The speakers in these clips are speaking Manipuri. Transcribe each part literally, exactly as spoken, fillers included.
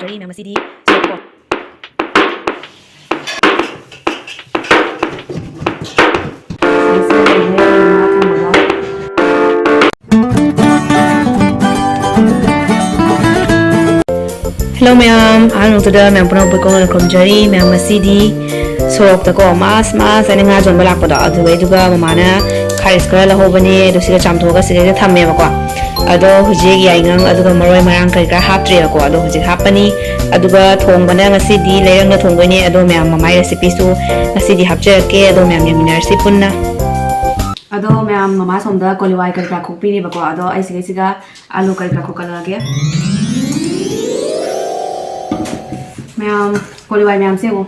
ꯃꯌꯥꯝ ꯉꯁꯤꯗꯤ ꯁꯣꯛꯀꯣ꯫ Hello ꯃꯌꯥꯝ, ꯑꯍꯥꯟꯕꯃꯛꯇꯗ ꯃꯌꯥꯝ ꯄꯨꯝꯅꯃꯛꯄꯨ ꯏꯀꯣꯛꯅꯅ ꯈꯨꯔꯨꯝꯖꯔꯤ꯫ ꯃꯌꯥꯝ ꯉꯁꯤꯗꯤ ꯁꯣꯔꯣꯛꯇꯀꯣ ꯃꯥꯁ ꯃꯥꯁ ꯍꯥꯏꯅ ꯉꯥ ꯌꯣꯟꯕ ꯂꯥꯛꯄꯗꯣ, ꯑꯗꯨꯗꯩꯗꯨꯒ ꯃꯃꯥꯅ ꯈꯥꯔꯤꯁ ꯈꯔ ꯂꯧꯍꯧꯕꯅꯦ, ꯑꯗꯣ ꯁꯤꯗ ꯆꯥꯝꯊꯣꯛꯑꯒ ꯁꯤꯗꯩꯗ ꯊꯝꯃꯦꯕꯀꯣ꯫ ꯑꯗꯣ ꯍꯧꯖꯤꯛ ꯌꯥꯏꯉꯪ ꯑꯗꯨꯒ ꯃꯔꯣꯏ ꯃꯔꯥꯡ ꯀꯔꯤ ꯀꯔꯥ ꯍꯥꯞꯇ꯭ꯔꯤꯕꯀꯣ, ꯑꯗꯣ ꯍꯧꯖꯤꯛ ꯍꯥꯞꯄꯅꯤ꯫ ꯑꯗꯨꯒ ꯊꯣꯡꯕꯅ ꯉꯁꯤꯗꯤ ꯂꯩꯔꯪꯅ ꯊꯣꯡꯗꯣꯏꯅꯦ꯫ ꯑꯗꯣ ꯃꯌꯥꯝ ꯃꯃꯥꯏ recipeꯁꯨ ꯉꯁꯤꯗꯤ ꯍꯥꯞꯆꯔꯛꯀꯦ꯫ ꯑꯗꯣ ꯃꯌꯥꯝ ꯌꯦꯡꯃꯤꯟꯅꯔꯁꯤ ꯄꯨꯟꯅ꯫ ꯑꯗꯣ ꯃꯌꯥꯝ ꯃꯃꯥ ꯁꯣꯝꯗ ꯀꯣꯂꯤ ꯍꯋꯥꯏ ꯀꯔꯤ ꯀꯔꯥ ꯈꯣꯛꯄꯤꯔꯤꯕꯀꯣ, ꯑꯗꯣ ꯑꯩ ꯁꯤꯒꯩꯁꯤꯒ ꯑꯂꯨ ꯀꯔꯤ ꯀꯔꯥ ꯈꯣꯛꯀꯠꯂꯛꯑꯒꯦ꯫ ꯃꯌꯥꯝ ꯀꯣꯂꯤ ꯍꯋꯥꯏ ꯃꯌꯥꯝꯁꯦ ꯌꯦꯡꯉꯣ꯫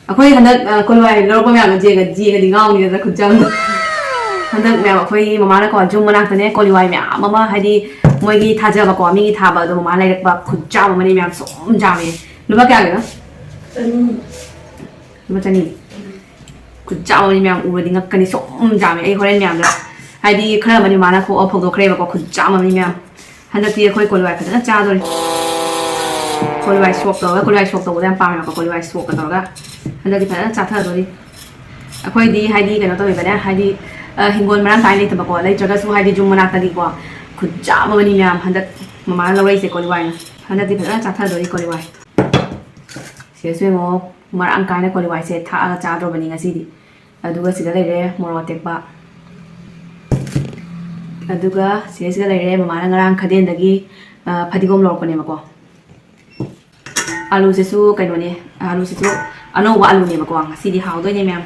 ꯑꯩꯈꯣꯏ ꯍꯟꯗꯛ, ꯑ, ꯀꯣꯂꯤ ꯍꯋꯥꯏ ꯂꯧꯔꯛꯄ ꯃꯌꯥꯝꯗꯣ ꯌꯦꯡꯉ-, ꯌꯦꯡꯉꯗꯤ ꯉꯥꯎꯅꯤꯗꯅ ꯈꯨꯠꯆꯥꯝꯗꯣ꯫ ꯍꯟꯗꯛ ꯃꯌꯥꯝ ꯑꯩꯈꯣꯏ ꯃꯃꯥꯅꯀꯣ ꯌꯨꯝ ꯃꯅꯥꯛꯇꯅꯦ ꯀꯣꯂꯤ ꯍꯋꯥꯏ ꯃꯌꯥꯝ ꯑꯃ, ꯍꯥꯏꯗꯤ ꯃꯣꯏꯒꯤ ꯊꯥꯖꯕꯀꯣ, ꯃꯤꯒꯤ ꯊꯥꯕ ꯑꯗꯣ ꯃꯃꯥ ꯂꯩꯔꯛꯄ ꯈꯨꯠꯆꯥꯝ ꯑꯃꯅꯤ ꯃꯌꯥꯝ ꯁꯨꯝ ꯆꯥꯝꯃꯦ꯫ ꯂꯨꯄꯥ ꯀꯌꯥꯒꯤꯅꯣ? ꯆꯅꯤ꯫ ꯂꯨꯄꯥ ꯆꯅꯤ꯫ ꯈꯨꯠꯆꯥꯝ ꯑꯃꯅꯤ ꯃꯌꯥꯝ ꯎꯔꯗꯤ ꯉꯛꯀꯅꯤ, ꯁꯨꯝ ꯆꯥꯝꯃꯦ꯫ ꯑꯩ ꯍꯣꯔꯦꯟ ꯃꯌꯥꯝꯗ ꯍꯥꯏꯗꯤ ꯈꯔ ꯑꯃꯗꯤ ꯃꯃꯥꯅ ꯈꯣꯛꯑ ꯐꯧꯗꯣꯛꯈ꯭ꯔꯦꯕꯀꯣ, ꯈꯨꯠꯆꯥꯝ ꯑꯃꯅꯤ ꯃꯌꯥꯝ꯫ ꯍꯟꯗꯛꯇꯤ ꯑꯩꯈꯣꯏ ꯀꯣꯂꯤ ꯍꯋꯥꯏ ꯐꯖꯅ ꯆꯥꯗꯣꯔꯤ꯫ ꯀꯣꯂꯤ ꯍꯋꯥꯏ ꯁꯣꯛ ꯇꯧꯔꯒ, ꯀꯣꯂꯤ ꯍꯋꯥꯏ ꯁꯣꯛ ꯇꯧꯕꯗ ꯌꯥꯝ ꯄꯥꯝꯃꯦꯕꯀꯣ, ꯀꯣꯂꯤ ꯍꯋꯥꯏ ꯁꯣꯛꯀ ꯇꯧꯔꯒ ꯍꯟꯗꯛꯇꯤ ꯐꯖꯅ ꯆꯥꯊꯗꯣꯔꯤ꯫ ꯑꯩꯈꯣꯏꯗꯤ ꯍꯥꯏꯗꯤ ꯀꯩꯅꯣ ꯇꯧꯋꯦꯕꯅꯦ, ꯍꯥꯏꯗꯤ, ꯑ, ꯍꯤꯡꯒꯣꯜ ꯃꯔꯥꯡ ꯀꯥꯏꯅ ꯂꯩꯇꯕꯀꯣ, ꯂꯩꯇ꯭ꯔꯒꯁꯨ ꯍꯥꯏꯗꯤ ꯌꯨꯝ ꯃꯅꯥꯛꯇꯒꯤꯀꯣ ꯈꯨꯠꯆꯥꯝ ꯑꯃꯅꯤ ꯃꯌꯥꯝ ꯍꯟꯗꯛ ꯃꯃꯥꯅ ꯂꯧꯔꯛꯏꯁꯦ ꯀꯣꯂꯤ ꯍꯋꯥꯏꯅ꯫ ꯍꯟꯗꯛꯇꯤ ꯐꯖꯅ ꯆꯥꯊꯗꯣꯔꯤ ꯀꯣꯂꯤ ꯍꯋꯥꯏ꯫ ꯁꯤꯗꯁꯨ ꯌꯦꯡꯉꯣ, ꯃꯔꯥꯡ ꯀꯥꯏꯅ ꯀꯣꯂꯤ ꯍꯋꯥꯏꯁꯦ ꯊꯥꯛꯑꯒ ꯆꯥꯗ꯭ꯔꯣꯕꯅꯤ ꯉꯁꯤꯗꯤ꯫ ꯑꯗꯨꯒ ꯁꯤꯗ ꯂꯩꯔꯦ ꯃꯣꯔꯣꯛ ꯑꯇꯦꯛꯄ꯫ ꯑꯗꯨꯒ ꯁꯤꯗꯩꯁꯤꯗ ꯂꯩꯔꯦ ꯃꯃꯥꯅ ꯉꯔꯥꯡ ꯈꯗꯦꯟꯗꯒꯤ, ꯑ, ꯐꯗꯤꯒꯣꯝ ꯂꯧꯔꯛꯄꯅꯦꯕꯀꯣ꯫ ꯑꯂꯨꯁꯤꯁꯨ ꯀꯩꯅꯣꯅꯦ, ꯑꯂꯨꯁꯤꯁꯨ ꯑꯅꯧꯕ ꯑꯂꯨꯅꯦꯕꯀꯣ꯫ ꯉꯁꯤꯗꯤ ꯍꯥꯎꯗꯣꯏꯅꯦ ꯃꯌꯥꯝ꯫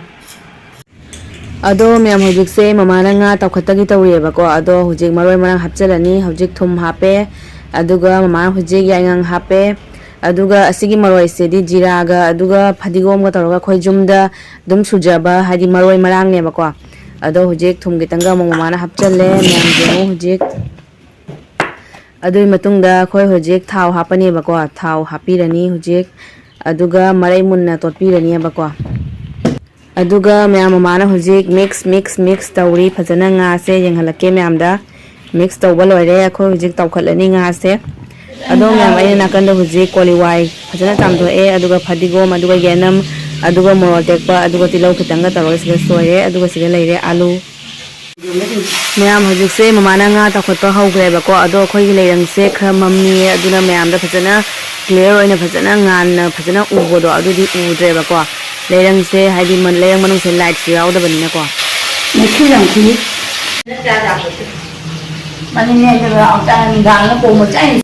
ꯑꯗꯣ ꯃꯌꯥꯝ ꯍꯧꯖꯤꯛꯁꯦ ꯃꯃꯥꯅ ꯉꯥ ꯇꯥꯎꯈꯠꯇꯒꯤ ꯇꯧꯔꯤꯑꯕꯀꯣ꯫ ꯑꯗꯣ ꯍꯧꯖꯤꯛ ꯃꯔꯣꯏ ꯃꯔꯥꯡ ꯍꯥꯞꯆꯤꯜꯂꯅꯤ꯫ ꯍꯧꯖꯤꯛ ꯊꯨꯝ ꯍꯥꯞꯄꯦ, ꯑꯗꯨꯒ ꯃꯃꯥꯅ ꯍꯧꯖꯤꯛ ꯌꯥꯏꯉꯪ ꯍꯥꯞꯄꯦ꯫ ꯑꯗꯨꯒ ꯑꯁꯤꯒꯤ ꯃꯔꯣꯏꯁꯤꯗꯤ ꯖꯤꯔꯥꯒ ꯑꯗꯨꯒ ꯐꯗꯤꯒꯣꯝꯒ ꯇꯧꯔꯒ ꯑꯩꯈꯣꯏ ꯌꯨꯝꯗ ꯑꯗꯨꯝ ꯁꯨꯖꯕ, ꯍꯥꯏꯗꯤ ꯃꯔꯣꯏ ꯃꯔꯥꯡꯅꯦꯕꯀꯣ꯫ ꯑꯗꯣ ꯍꯧꯖꯤꯛ ꯊꯨꯝ ꯈꯤꯇꯪꯒ ꯑꯃꯨꯛ ꯃꯃꯥꯅ ꯍꯥꯞꯆꯜꯂꯦ꯫ ꯃꯌꯥꯝꯁꯦ ꯑꯃꯨꯛ ꯍꯧꯖꯤꯛ, ꯑꯗꯨꯒꯤ ꯃꯇꯨꯡꯗ ꯑꯩꯈꯣꯏ ꯍꯧꯖꯤꯛ ꯊꯥꯎ ꯍꯥꯞꯄꯅꯦꯕꯀꯣ꯫ ꯊꯥꯎ ꯍꯥꯞꯄꯤꯔꯅꯤ ꯍꯧꯖꯤꯛ, ꯑꯗꯨꯒ ꯃꯔꯩ ꯃꯨꯟꯅ ꯇꯣꯠꯄꯤꯔꯅꯦꯕꯀꯣ꯫ ꯑꯗꯨꯒ ꯃꯌꯥꯝ ꯃꯃꯥꯅ ꯍꯧꯖꯤꯛ mix, mix, mix ꯇꯧꯔꯤ꯫ ꯐꯖꯅ ꯉꯥꯁꯦ ꯌꯦꯡꯍꯜꯂꯛꯀꯦ ꯃꯌꯥꯝꯗ꯫ Mix ꯇꯧꯕ ꯂꯣꯏꯔꯦ꯫ ꯑꯩꯈꯣꯏ ꯍꯧꯖꯤꯛ ꯇꯧꯈꯠꯂꯅꯤ ꯉꯥꯁꯦ꯫ ꯑꯗꯣ ꯃꯌꯥꯝ, ꯑꯩꯅ ꯅꯥꯀꯟꯗ ꯍꯧꯖꯤꯛ ꯀꯣꯂꯤ ꯍꯋꯥꯏ ꯐꯖꯅ ꯆꯥꯝꯊꯣꯛꯑꯦ, ꯑꯗꯨꯒ ꯐꯗꯤꯒꯣꯝ, ꯑꯗꯨꯒ ꯌꯦꯅꯝ, ꯑꯗꯨꯒ ꯃꯣꯔꯣꯛ ꯑꯇꯦꯛꯄ, ꯑꯗꯨꯒ ꯇꯤꯜꯍꯧ ꯈꯤꯇꯪꯒ ꯇꯧꯔꯒ ꯁꯤꯗ ꯁꯣꯏꯔꯦ, ꯑꯗꯨꯒ ꯁꯤꯗ ꯂꯩꯔꯦ ꯑꯥꯂꯨ꯫ ꯃꯌꯥꯝ, ꯍꯧꯖꯤꯛꯁꯦ ꯃꯃꯥꯅ ꯉꯥ ꯇꯥꯎꯈꯠꯄ ꯍꯧꯈ꯭ꯔꯦꯕꯀꯣ꯫ ꯑꯗꯣ ꯑꯩꯈꯣꯏꯒꯤ ꯂꯩꯔꯪꯁꯦ ꯈꯔ ꯃꯝꯃꯤꯌꯦ, ꯑꯗꯨꯅ ꯃꯌꯥꯝꯗ ꯐꯖꯅ clear ꯑꯣꯏꯅ, ꯐꯖꯅ ꯉꯥꯟꯅ ꯐꯖꯅ ꯎꯕꯗꯣ ꯑꯗꯨꯗꯤ ꯎꯗ꯭ꯔꯦꯕꯀꯣ꯫ ꯂꯩꯔꯪꯁꯦ ꯍꯥꯏꯗꯤ ꯃ-, ꯂꯩꯔꯪ ꯃꯅꯨꯡꯁꯦ lightꯁꯨ ꯌꯥꯎꯗꯕꯅꯤꯅꯀꯣ꯫ ꯃꯨꯛꯈꯤ ꯌꯥꯝ ꯈꯨꯏ꯫ ꯃꯥꯅꯦ, ꯅꯦꯝꯕꯗꯣ ꯌꯥꯝ ꯆꯥꯅ ꯅꯨꯡꯗꯥꯡꯗ ꯀꯣꯡꯕ ꯆꯥꯏꯅꯤ꯫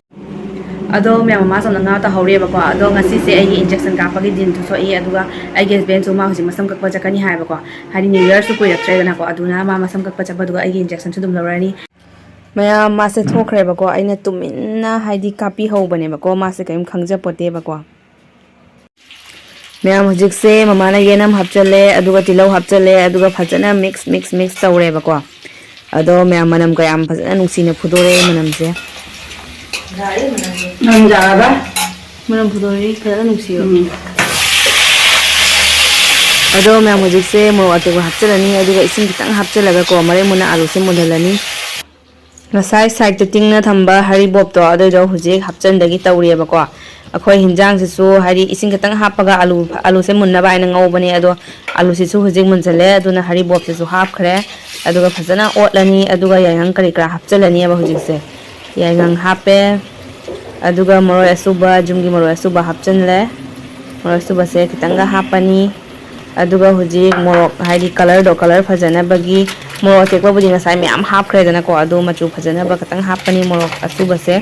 ꯑꯗꯣ ꯃꯌꯥꯝ, ꯃꯃꯥ ꯁꯣꯝꯗ ꯉꯥ ꯇꯧꯍꯧꯔꯤꯑꯕꯀꯣ꯫ ꯑꯗꯣ ꯉꯁꯤꯁꯦ ꯑꯩꯒꯤ injection ꯀꯥꯞꯄꯒꯤ ꯗꯤꯟꯁꯨ ꯊꯣꯛꯏ, ꯑꯗꯨꯒ ꯑꯩꯒꯤ husbandꯁꯨ ꯃꯥ ꯍꯧꯖꯤꯛ ꯃꯁꯝ ꯀꯛꯄ ꯆꯠꯀꯅꯤ ꯍꯥꯏꯕꯀꯣ꯫ ꯍꯥꯏꯗꯤ New Yearꯁꯨ ꯀꯨꯏꯔꯛꯇ꯭ꯔꯦꯗꯅꯀꯣ, ꯑꯗꯨꯅ ꯃꯥ ꯃꯁꯝ ꯀꯛꯄ ꯆꯠꯄꯗꯨꯒ ꯑꯩꯒꯤ injectionꯁꯨ ꯑꯗꯨꯝ ꯂꯧꯔꯅꯤ꯫ ꯃꯌꯥꯝ, ꯃꯥꯁꯦ ꯊꯣꯛꯈ꯭ꯔꯦꯕꯀꯣ꯫ ꯑꯩꯅ ꯇꯨꯃꯤꯟꯅ ꯍꯥꯏꯗꯤ ꯀꯥꯞꯄꯤꯍꯧꯕꯅꯦꯕꯀꯣ, ꯃꯥꯁꯦ ꯀꯔꯤꯝ ꯈꯪꯖꯄꯣꯠꯇꯦꯕꯀꯣ꯫ ꯃꯌꯥꯝ, ꯍꯧꯖꯤꯛꯁꯦ ꯃꯃꯥꯅ ꯌꯦꯅꯝ ꯍꯥꯞꯆꯜꯂꯦ, ꯑꯗꯨꯒ ꯇꯤꯜꯍꯧ ꯍꯥꯞꯆꯜꯂꯦ, ꯑꯗꯨꯒ ꯐꯖꯅ mix, mix, mix ꯇꯧꯔꯦꯕꯀꯣ꯫ ꯑꯗꯣ ꯃꯌꯥꯝ, ꯃꯅꯝ ꯀꯌꯥꯝ ꯐꯖꯅ ꯅꯨꯡꯁꯤꯅ ꯐꯨꯗꯣꯔꯛꯑꯦ ꯃꯅꯝꯁꯦ꯫ ꯃꯅꯝ ꯌꯥꯔꯕ? ꯃꯅꯝ ꯐꯨꯗꯣꯔꯛꯏ, ꯐꯖꯅ ꯅꯨꯡꯁꯤꯕ꯫ ꯎꯝ꯫ ꯑꯗꯣ ꯃꯌꯥꯝ, ꯍꯧꯖꯤꯛꯁꯦ ꯃꯣꯔꯣꯛ ꯑꯇꯦꯛꯄ ꯍꯥꯞꯆꯜꯂꯅꯤ, ꯑꯗꯨꯒ ꯏꯁꯤꯡ ꯈꯤꯇꯪ ꯍꯥꯞꯆꯜꯂꯒꯀꯣ, ꯃꯔꯩ ꯃꯨꯟꯅ ꯑꯥꯂꯨꯁꯦ ꯃꯨꯜꯍꯜꯂꯅꯤ꯫ ꯉꯁꯥꯏ sideꯇ ꯇꯤꯡꯅ ꯊꯝꯕ ꯍꯔꯤꯕꯣꯞꯇꯣ ꯑꯗꯨꯏꯗꯣ ꯍꯧꯖꯤꯛ ꯍꯥꯞꯆꯟꯗꯒꯤ ꯇꯧꯔꯤꯑꯕꯀꯣ꯫ ꯑꯩꯈꯣꯏ ꯍꯤꯟꯖꯥꯡꯁꯤꯁꯨ ꯍꯥꯏꯗꯤ ꯏꯁꯤꯡ ꯈꯤꯇꯪ ꯍꯥꯞꯄꯒ ꯑꯂꯨ, ꯑꯂꯨꯁꯦ ꯃꯨꯟꯅꯕ ꯍꯥꯏꯅ ꯉꯧꯕꯅꯦ, ꯑꯗꯣ ꯑꯂꯨꯁꯤꯁꯨ ꯍꯧꯖꯤꯛ ꯃꯨꯟꯖꯜꯂꯦ, ꯑꯗꯨꯅ ꯍꯔꯤꯕꯣꯞꯁꯤꯁꯨ ꯍꯥꯞꯈ꯭ꯔꯦ꯫ ꯑꯗꯨꯒ ꯐꯖꯅ ꯑꯣꯠꯂꯅꯤ, ꯑꯗꯨꯒ ꯌꯥꯏꯉꯪ ꯀꯔꯤ ꯀꯔꯥ ꯍꯥꯞꯆꯜꯂꯅꯤꯕ ꯍꯧꯖꯤꯛꯁꯦ꯫ ꯌꯥꯏꯉꯪ ꯍꯥꯞꯄꯦ, ꯑꯗꯨꯒ ꯃꯔꯣꯏ ꯑꯁꯨꯕ, ꯌꯨꯝꯒꯤ ꯃꯔꯣꯏ ꯑꯁꯨꯕ ꯍꯥꯞꯆꯜꯂꯦ꯫ ꯃꯔꯣꯏ ꯑꯁꯨꯕꯁꯦ ꯈꯤꯇꯪꯒ ꯍꯥꯞꯄꯅꯤ꯫ ꯑꯗꯨꯒ ꯍꯧꯖꯤꯛ ꯃꯣꯔꯣꯛ, ꯍꯥꯏꯗꯤ colourꯗꯣ, colour ꯐꯖꯅꯕꯒꯤ ꯃꯣꯔꯣꯛ ꯑꯇꯦꯛꯄꯕꯨꯗꯤ ꯉꯁꯥꯏ ꯃꯌꯥꯝ ꯍꯥꯞꯈ꯭ꯔꯦꯗꯅꯀꯣ, ꯑꯗꯣ ꯃꯆꯨ ꯐꯖꯅꯕ ꯈꯤꯇꯪ ꯍꯥꯞꯄꯅꯤ ꯃꯣꯔꯣꯛ ꯑꯁꯨꯕꯁꯦ꯫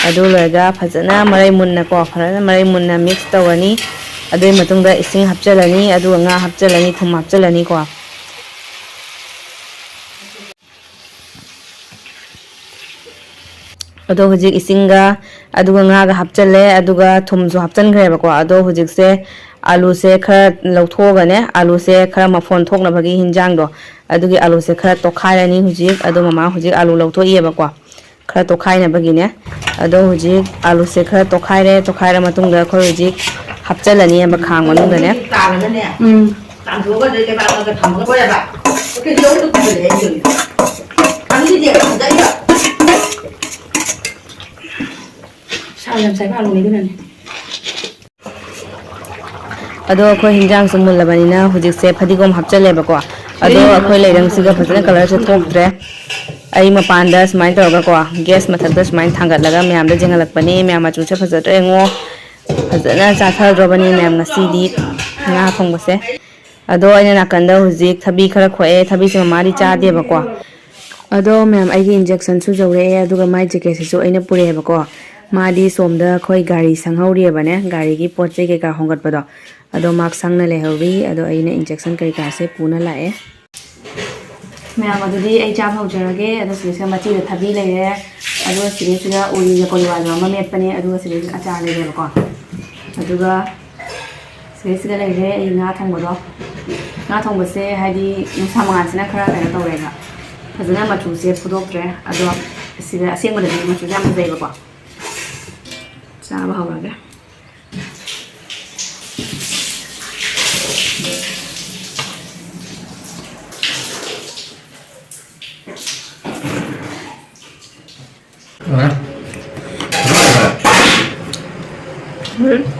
ꯑꯗꯨ ꯂꯣꯏꯔꯒ ꯐꯖꯅ ꯃꯔꯩ ꯃꯨꯟꯅꯀꯣ, ꯐꯖꯅ ꯃꯔꯩ ꯃꯨꯟꯅ mix ꯇꯧꯔꯅꯤ꯫ ꯑꯗꯨꯒꯤ ꯃꯇꯨꯡꯗ ꯏꯁꯤꯡ ꯍꯥꯞꯆꯜꯂꯅꯤ, ꯑꯗꯨꯒ ꯉꯥ ꯍꯥꯞꯆꯜꯂꯅꯤ, ꯊꯨꯝ ꯍꯥꯞꯆꯜꯂꯅꯤꯀꯣ꯫ ꯑꯗꯣ ꯍꯧꯖꯤꯛ ꯏꯁꯤꯡꯒ ꯑꯗꯨꯒ ꯉꯥꯒ ꯍꯥꯞꯆꯜꯂꯦ, ꯑꯗꯨꯒ ꯊꯨꯝꯁꯨ ꯍꯥꯞꯆꯟꯈ꯭ꯔꯦꯕꯀꯣ꯫ ꯑꯗꯣ ꯍꯧꯖꯤꯛꯁꯦ ꯑꯥꯂꯨꯁꯦ ꯈꯔ ꯂꯧꯊꯣꯛꯑꯒꯅꯦ, ꯑꯥꯂꯨꯁꯦ ꯈꯔ ꯃꯐꯣꯟ ꯊꯣꯛꯅꯕꯒꯤ ꯍꯤꯟꯖꯥꯡꯗꯣ, ꯑꯗꯨꯒꯤ ꯑꯥꯂꯨꯁꯦ ꯈꯔ ꯇꯣꯠꯈꯥꯏꯔꯅꯤ ꯍꯧꯖꯤꯛ꯫ ꯑꯗꯣ ꯃꯃꯥ ꯍꯧꯖꯤꯛ ꯑꯥꯂꯨ ꯂꯧꯊꯣꯛꯏꯑꯕꯀꯣ, ꯈꯔ ꯇꯣꯠꯈꯥꯏꯅꯕꯒꯤꯅꯦ꯫ ꯑꯗꯣ ꯍꯧꯖꯤꯛ ꯑꯥꯂꯨꯁꯦ ꯈꯔ ꯇꯣꯠꯈꯥꯏꯔꯦ, ꯇꯣꯠꯈꯥꯏꯔ ꯃꯇꯨꯡꯗ ꯑꯩꯈꯣꯏ ꯍꯧꯖꯤꯛ ꯍꯥꯞꯆꯜꯂꯅꯤꯕ ꯈꯥꯡ ꯃꯅꯨꯡꯗꯅꯦ꯫ ꯇꯥꯔꯒꯅꯦ꯫ ꯎꯝ꯫ ꯀꯥꯝꯊꯣꯛꯑꯒ ꯑꯗꯩ ꯂꯩꯕꯥꯛꯂꯒ ꯊꯝꯃꯒ ꯂꯣꯏꯔꯕ꯫ ꯑꯩꯈꯣꯏ ꯂꯧꯗꯣ ꯄꯨꯈꯠꯂꯛꯑꯦ ꯑꯩ ꯌꯨꯝꯗ꯫ ꯈꯪꯗꯦ, ꯐꯖꯩꯕ꯫ ꯊꯥꯎ ꯌꯥꯝ ꯆꯥꯏꯕ ꯑꯂꯨꯅꯤ ꯑꯗꯨꯅꯅꯦ꯫ ꯑꯗꯣ ꯑꯩꯈꯣꯏ ꯍꯤꯟꯖꯥꯡꯁꯨ ꯃꯨꯜꯂꯕꯅꯤꯅ ꯍꯧꯖꯤꯛꯁꯦ ꯐꯗꯤꯒꯣꯝ ꯍꯥꯞꯆꯜꯂꯦꯕꯀꯣ꯫ ꯑꯗꯣ ꯑꯩꯈꯣꯏ ꯂꯩꯔꯪꯁꯤꯒ ꯐꯖꯅ ꯀꯂꯔꯁꯦ ꯊꯣꯛꯇ꯭ꯔꯦ꯫ ꯑꯩ ꯃꯄꯥꯟꯗ ꯁꯨꯃꯥꯏꯅ ꯇꯧꯔꯒꯀꯣ, ꯒ꯭ꯌꯥꯁ ꯃꯊꯛꯇ ꯁꯨꯃꯥꯏꯅ ꯊꯥꯡꯒꯠꯂꯒ ꯃꯌꯥꯝꯗ ꯌꯦꯡꯍꯜꯂꯛꯄꯅꯦ꯫ ꯃꯌꯥꯝ ꯃꯆꯨꯁꯦ ꯐꯖꯗ꯭ꯔꯥ ꯌꯦꯡꯉꯣ꯫ ꯐꯖꯅ ꯆꯥꯊꯗ꯭ꯔꯣꯕꯅꯤ ꯃꯌꯥꯝ ꯉꯁꯤꯗꯤ ꯉꯥ ꯊꯣꯡꯕꯁꯦ꯫ ꯑꯗꯣ ꯑꯩꯅ ꯅꯥꯀꯟꯗ ꯍꯧꯖꯤꯛ ꯊꯕꯤ ꯈꯔ ꯈꯣꯛꯑꯦ꯫ ꯊꯕꯤꯁꯦ ꯃꯃꯥꯗꯤ ꯆꯥꯗꯦꯕꯀꯣ꯫ ꯑꯗꯣ ꯃꯌꯥꯝ ꯑꯩꯒꯤ ꯏꯟꯖꯦꯛꯁꯟꯁꯨ ꯌꯧꯔꯛꯑꯦ, ꯑꯗꯨꯒ ꯃꯥꯏ ꯖꯦꯀꯦꯠꯁꯤꯁꯨ ꯑꯩꯅ ꯄꯨꯔꯛꯑꯦꯕꯀꯣ꯫ ꯃꯥꯗꯤ ꯁꯣꯝꯗ ꯑꯩꯈꯣꯏ ꯒꯥꯔꯤ ꯁꯪꯍꯧꯔꯤꯑꯕꯅꯦ, ꯒꯥꯔꯤꯒꯤ ꯄꯣꯠ ꯆꯩ ꯀꯩꯀꯥ ꯍꯣꯡꯒꯠꯄꯗꯣ꯫ ꯑꯗꯣ ꯃꯥ ꯁꯪꯅ ꯂꯩꯍꯧꯔꯤ꯫ ꯑꯗꯣ ꯑꯩꯅ ꯏꯟꯖꯦꯛꯁꯟ ꯀꯩꯀꯥꯁꯦ ꯄꯨꯅ ꯂꯥꯛꯑꯦ꯫ ꯃꯌꯥꯝ ꯑꯗꯨꯗꯤ ꯑꯩ ꯆꯥꯕ ꯍꯧꯖꯔꯒꯦ꯫ ꯑꯗꯣ ꯁꯤꯗꯩꯁꯤꯗ ꯃꯆꯤꯗ ꯊꯕꯤ ꯂꯩꯔꯦ, ꯑꯗꯨꯒ ꯁꯤꯗꯩꯁꯤꯗ ꯎꯔꯤꯒ ꯀꯣꯂꯤꯋꯥꯗꯣ ꯑꯃ ꯃꯦꯠꯄꯅꯦ, ꯑꯗꯨꯒ ꯁꯤꯗꯩꯁꯤꯗ ꯑꯆꯥꯔ ꯂꯩꯔꯦꯕꯀꯣ꯫ ꯑꯗꯨꯒ ꯁꯤꯗꯩꯁꯤꯗ ꯂꯩꯔꯦ ꯑꯩ ꯉꯥ ꯊꯣꯡꯕꯗꯣ꯫ ꯉꯥ ꯊꯣꯡꯕꯁꯦ ꯍꯥꯏꯗꯤ ꯅꯨꯡꯁꯥ ꯃꯉꯥꯜꯁꯤꯅ ꯈꯔ ꯀꯩꯅꯣ ꯇꯧꯔꯦꯕ, ꯐꯖꯅ ꯃꯆꯨꯁꯦ ꯐꯨꯗꯣꯛꯇ꯭ꯔꯦ꯫ ꯑꯗꯣ ꯁꯤꯗ ꯑꯁꯦꯡꯕꯗꯗꯤ ꯃꯆꯨꯁꯦ ꯌꯥꯝ ꯐꯖꯩꯕꯀꯣ꯫ ꯆꯥꯕ ꯍꯧꯔꯒꯦ꯫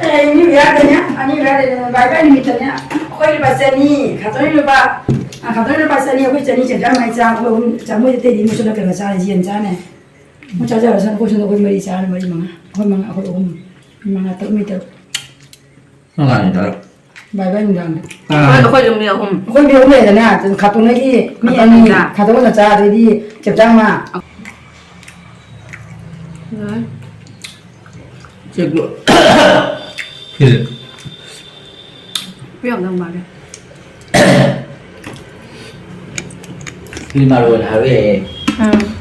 ꯑꯦ, ꯃꯤ ꯌꯥꯗꯦꯅꯦ, ꯑꯅꯤ ꯌꯥꯗꯦꯅꯦ, ꯕꯥꯏ ꯕꯥꯏ ꯅꯨꯃꯤꯠꯇꯅꯦ꯫ ꯑꯩꯈꯣꯏ ꯂꯨꯄꯥ ꯆꯅꯤ, ꯈꯇꯣꯟ ꯂꯨꯄꯥ, ꯑ, ꯈꯇꯣꯟ ꯂꯨꯄꯥ ꯆꯅꯤ, ꯑꯩꯈꯣꯏ ꯆꯅꯤ ꯆꯦꯟꯖꯥ ꯃꯥꯏ ꯆꯥ, ꯑꯩꯈꯣꯏ ꯑꯍꯨꯝ ꯆꯥ, ꯃꯣꯏꯗꯤ ꯑꯇꯩꯗꯤ ꯃꯣꯏꯁꯨ ꯅꯠꯇ꯭ꯔꯒ ꯆꯥꯔꯦ, ꯌꯦꯟ ꯆꯥꯅꯦ꯫ ꯃꯣꯏ ꯆꯥꯖꯔꯁꯅꯨ, ꯑꯩꯈꯣꯏ ꯁꯣꯝꯗ ꯑꯩꯈꯣꯏ ꯃꯔꯤ ꯆꯥꯔꯦ, ꯃꯔꯤ ꯃꯉꯥ, ꯑꯩꯈꯣꯏ ꯃꯉꯥ, ꯑꯩꯈꯣꯏ ꯑꯍꯨꯝ, ꯃꯤ ꯃꯉꯥ, ꯇꯔꯨꯛ, ꯃꯤ ꯇꯔꯨꯛ꯫ ꯅꯪ ꯂꯥꯛꯑꯅꯤ ꯇꯔꯨꯛ꯫ ꯕꯥꯏ ꯕꯥꯏ ꯅꯨꯡꯗꯥꯡꯗ꯫ ꯑꯥ꯫ ꯑꯩꯈꯣꯏ ꯑꯗꯨꯝ ꯃꯤ ꯑꯍꯨꯝ꯫ ꯑꯩꯈꯣꯏ ꯃꯤ ꯑꯍꯨꯝ ꯂꯩꯗꯅ, ꯑꯗꯨꯝ ꯈꯥꯇꯣꯟ ꯅꯣꯏꯒꯤ ꯃꯤ ꯈꯥꯇꯣꯟ ꯑꯅꯤ, ꯃꯆꯥ꯫ ꯈꯥꯇꯣꯟ ꯃꯆꯥ, ꯑꯗꯩꯗꯤ ꯆꯦꯞꯆꯥ ꯑꯃ꯫ ꯂꯣꯏ꯫ ꯆꯦꯛꯂꯣ꯫ ꯁꯤꯁꯦ꯫ ꯄꯤꯔꯝꯗꯧ ꯃꯥꯜꯂꯦ꯫ ꯁꯤ ꯃꯔꯣꯏ ꯍꯥꯏꯕ ꯌꯥꯏꯌꯦ꯫ ꯎꯝ꯫